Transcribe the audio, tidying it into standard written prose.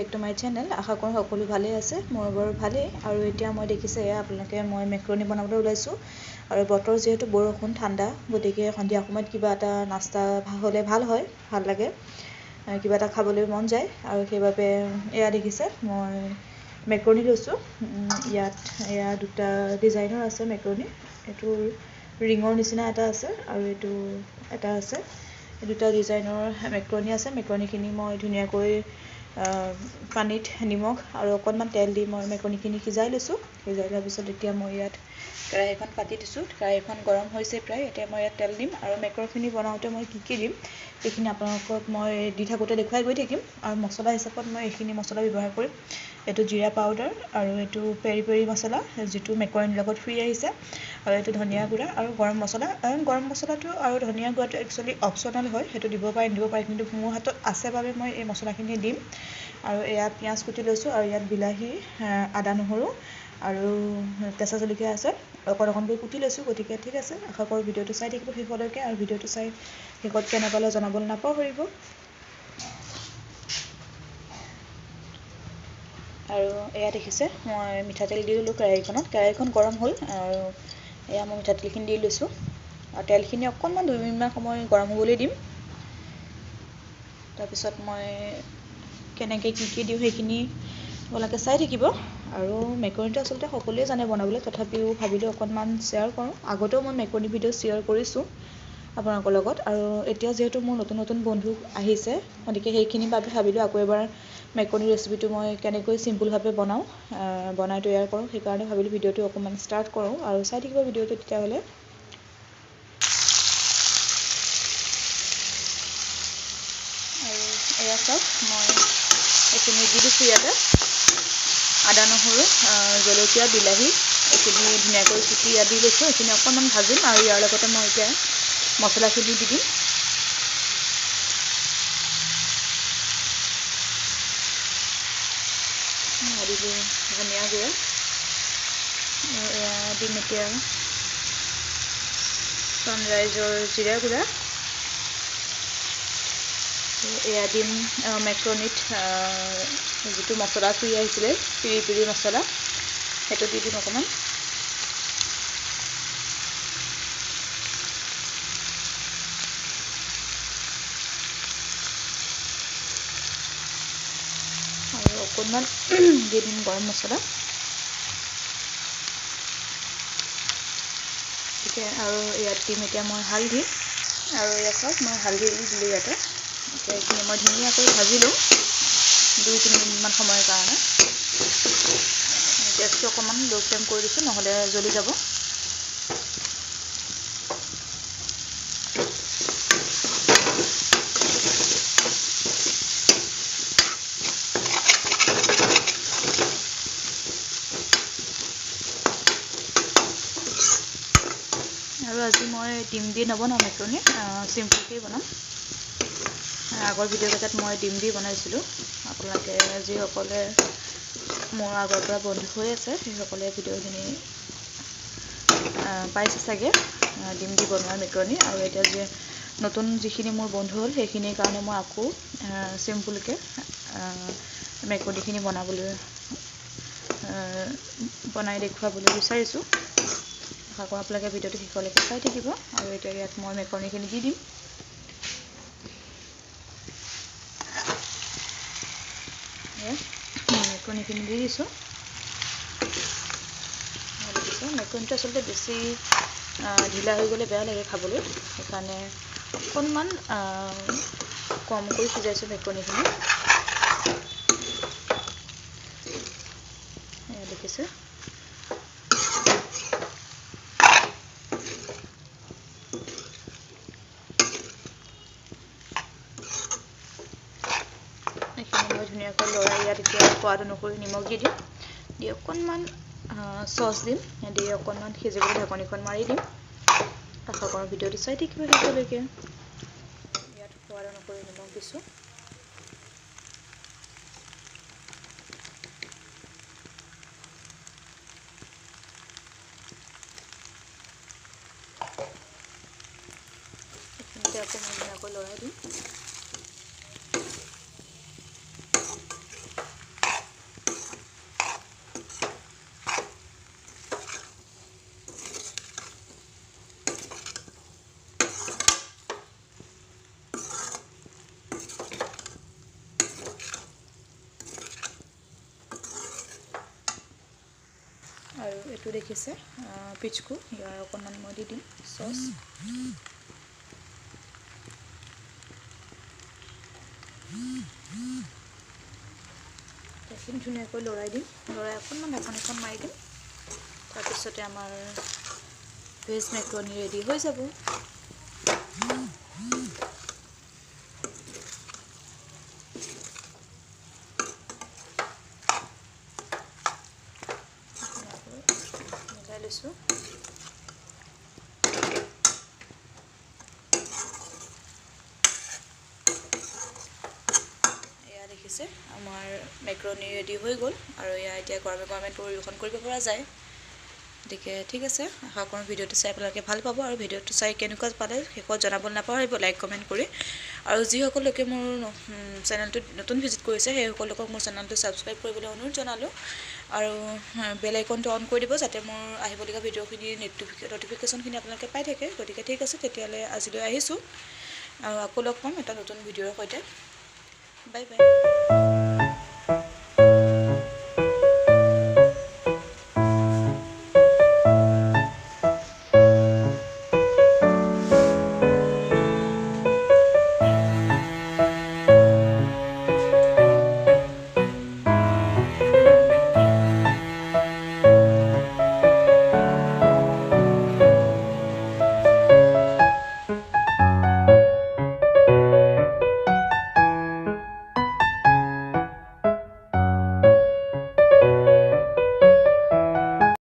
Back to my channel. আশা কৰোঁ সকলো ভালেই আছে, মোৰ বাৰু ভালেই। আৰু এতিয়া মই দেখিছে এয়া আপোনালোকে মই মেক্ৰনি বনাবলৈ ওলাইছোঁ। আৰু বতৰ যিহেতু বৰষুণ ঠাণ্ডা, গতিকে সন্ধিয়া সময়ত কিবা এটা নাস্তা হ'লে ভাল হয়, ভাল লাগে, কিবা এটা খাবলৈ মন যায়। আৰু সেইবাবে এয়া দেখিছে মই মেক্ৰনি লৈছোঁ। ইয়াত এয়া দুটা ডিজাইনৰ আছে মেক্ৰনি, এইটো ৰিঙৰ নিচিনা এটা আছে আৰু এইটো এটা আছে। দুটা ডিজাইনৰ মেক্ৰনি আছে। মেক্ৰনিখিনি মই ধুনীয়াকৈ পানীত নিমখ আৰু অকণমান তেল দি মই মেক্ৰনিখিনি সিজাই লৈছোঁ। সিজাই লোৱাৰ পিছত এতিয়া মই ইয়াত কেৰাহীখন পাতি দিছোঁ। কেৰাহীখন গৰম হৈছে প্ৰায়। এতিয়া মই ইয়াত তেল দিম আৰু মেক্ৰনিখিনি বনাওঁতে মই কি কি দিম সেইখিনি আপোনালোকক মই দি থাকোঁতে দেখুৱাই গৈ থাকিম। আৰু মছলা হিচাপত মই এইখিনি মছলা ব্যৱহাৰ কৰিম। এইটো জিৰা পাউডাৰ আৰু এইটো পেৰি পেৰি মছলা যিটো মেক্ৰনিৰ লগত ফ্ৰী আহিছে, আৰু এইটো ধনিয়া গুড়া আৰু গৰম মছলা। গৰম মছলাটো আৰু ধনিয়া গুড়াটো একচুৱেলি অপশ্যনেল হয়, সেইটো দিব পাৰে নিদিব পাৰে, কিন্তু মোৰ হাতত আছে বাবে মই এই মছলাখিনি দিম। আৰু এয়া পিঁয়াজ কুটি লৈছোঁ আৰু ইয়াত বিলাহী, আদা, নহৰু আৰু কেঁচা জলকীয়া আছে, অকণ অকণকৈ কুটি লৈছোঁ। গতিকে ঠিক আছে, আশা কৰোঁ ভিডিঅ'টো চাই থাকিব শেষলৈকে। আৰু ভিডিঅ'টো চাই শেষত কেনে পালে জনাবলৈ নাপাহৰিব। আৰু এয়া দেখিছে মই মিঠাতেল দি দিলোঁ কেৰাহীখনত। কেৰাহীখন গৰম হ'ল আৰু এয়া মই মিঠাতেলখিনি দি লৈছোঁ। আৰু তেলখিনি অকণমান 2 মিনিটমান সময় গৰম হ'বলৈ দিম। তাৰপিছত মই কেনেকৈ কি কি দিওঁ সেইখিনি আপোনালোকে চাই থাকিব। আৰু মেক্ৰনিটো আচলতে সকলোৱে জানে বনাবলৈ, তথাপিও ভাবিলোঁ অকণমান শ্বেয়াৰ কৰোঁ। আগতেও মই মেক্ৰনি ভিডিঅ' শ্বেয়াৰ কৰিছোঁ আপোনালোকৰ লগত। আৰু এতিয়া যিহেতু মোৰ নতুন নতুন বন্ধু আহিছে, গতিকে সেইখিনিৰ বাবে ভাবিলোঁ আকৌ এবাৰ মেক্ৰনি ৰেচিপিটো মই কেনেকৈ চিম্পুলভাৱে বনাওঁ, বনাই তৈয়াৰ কৰোঁ। সেইকাৰণে ভাবিলোঁ ভিডিঅ'টো অকণমান ষ্টাৰ্ট কৰোঁ আৰু চাই থাকিব ভিডিঅ'টো তেতিয়াহ'লে। আৰু এয়া চাওক মই এইখিনি দি দিছোঁ ইয়াতে আদা, নহৰু, জলকীয়া, বিলাহী এইখিনি ধুনীয়াকৈ কুটি ইয়াত দি লৈছোঁ। এইখিনি অকণমান ভাজিম আৰু ইয়াৰ লগতে মই এতিয়া মছলাখিনি দি দিম। দিলোঁ ধনিয়া গুড়া, এয়া দিম এতিয়া ছানৰাইজৰ জিৰা গুড়া, এয়া দিম মেক্ৰনিত যিটো মছলা ফ্ৰী আহিছিলে পিৰি পিৰি মছলা, সেইটো দি দিম অকণমান। আৰু অকণমান দি দিম গৰম মছলা। ঠিকে, আৰু ইয়াত দিম এতিয়া মই হালধি। আৰু ইয়াত চাওক মই হালধি দিলোঁ ইয়াতে। এতিয়া এইখিনি মই ধুনীয়াকৈ ভাজি লওঁ 2-3 মিনিটমান সময়ৰ কাৰণে। গেছটো অকণমান ল' ফ্লেম কৰি দিছোঁ, নহ'লে জ্বলি যাব। আৰু আজি মই ডিম দি নবনাওঁ মেক্ৰনি, চিম্পুলকৈ বনাম। আগৰ ভিডিঅ'কেইটাত মই ডিম দি বনাইছিলোঁ। আপোনালোকে যিসকলে মোৰ আগৰ পৰা বন্ধু হৈ আছে সেইসকলে ভিডিঅ'খিনি পাইছে চাগে ডিম দি বনোৱা মেক্ৰনি। আৰু এতিয়া যে নতুন যিখিনি মোৰ বন্ধু হ'ল সেইখিনিৰ কাৰণে মই আকৌ চিম্পুলকৈ মেক্ৰনিখিনি বনাই দেখুৱাবলৈ বিচাৰিছোঁ। আশা কৰোঁ আপোনালোকে ভিডিঅ'টো শেষলৈকে চাই থাকিব। আৰু এতিয়া ইয়াত মই মেক্ৰনিখিনি দি দিম। মেক্ৰনিখিনি দি দিছোঁ। দেখিছোঁ মেক্ৰনিটো আচলতে বেছি ঢিলা হৈ গ'লে বেয়া লাগে খাবলৈ, সেইকাৰণে অকণমান কমকৈ সিজাইছোঁ মেক্ৰনিখিনি। দেখিছে এইখিনি মই ধুনীয়াকৈ লৰাই ইয়াত এতিয়া সোৱাদ অনুসৰি নিমখ দি দিম, দি অকণমান চচ দিম, দি অকণমান সিজিবলৈ ঢাকনিখন মাৰি দিম। আশা কৰোঁ ভিডিঅ'টো চাই থাকিব শেষলৈকে। ইয়াত সোৱাদ অনুসৰি নিমখ দিছোঁ। এইখিনিতে আকৌ মই ধুনীয়াকৈ লৰাই দিম। এইটো দেখিছে পিচকু, ইয়াৰ অকণমান মই দি দিম চচ। এইখিনি ধুনীয়াকৈ লৰাই দিম, লৰাই অকণমান ঢাকনিখন মাৰি দিম। তাৰপিছতে আমাৰ ভেজ মেক্ৰনি ৰেডি হৈ যাব। মিলাই লৈছোঁ। এয়া দেখিছে আমাৰ মেক্ৰনি ৰেডি হৈ গ'ল আৰু এয়া এতিয়া গৰমে গৰমে পৰিৱেশন কৰিব পৰা যায়। গতিকে ঠিক আছে, আশা কৰোঁ ভিডিঅ'টো চাই আপোনালোকে ভাল পাব আৰু ভিডিঅ'টো চাই কেনেকুৱা পালে শেষত জনাব নাপাহৰিব লাইক কমেণ্ট কৰি। আৰু যিসকল লোকে মোৰ চেনেলটোত নতুন ভিজিট কৰিছে সেইসকল লোকক মোৰ চেনেলটো ছাবস্ক্ৰাইব কৰিবলৈ অনুৰোধ জনালোঁ আৰু বেল আইকনটো অন কৰি দিব যাতে মোৰ আহিবলগীয়া ভিডিঅ'খিনি ন'টিফিকেশ্যনখিনি আপোনালোকে পাই থাকে। গতিকে ঠিক আছে, তেতিয়াহ'লে আজিলৈ আহিছোঁ আৰু আকৌ লগ পাম এটা নতুন ভিডিঅ'ৰ সৈতে। Bye bye.